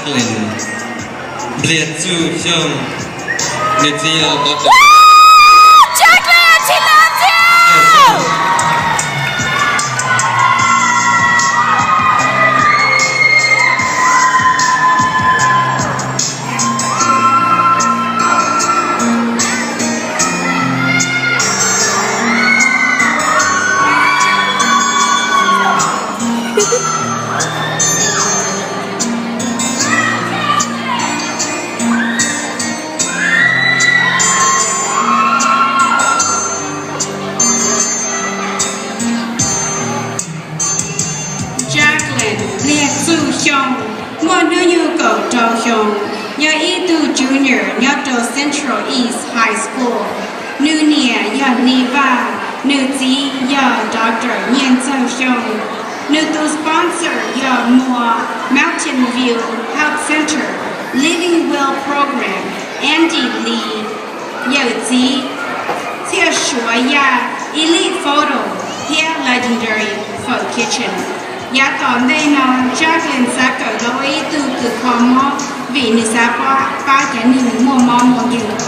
Jacqueline Npliag Txuj Xyooj, nws txiv yog Doctor Jacqueline Npliag Txuj Xyooj, muaj hnub nyoog kaum rau xyoo, yog ib tug junior nyob rau Central East High School. Nws niam yog Hli Vaj, nws txiv yog Doctor Nyiaj Ntxawg Xyooj. Nws tus sponsor yog Muas Mountain View Health Center, Living Well Program, Andy Lee, yawm txiv, Txhiaj Suav Yaj, Elite Photo, thiab Legendary Pho Kitchen. Yav tom ntej no, Jacqueline xav kawm los ua ib tug kws kho mob vim nws xav pab cov neeg muaj mob muaj nkeeg.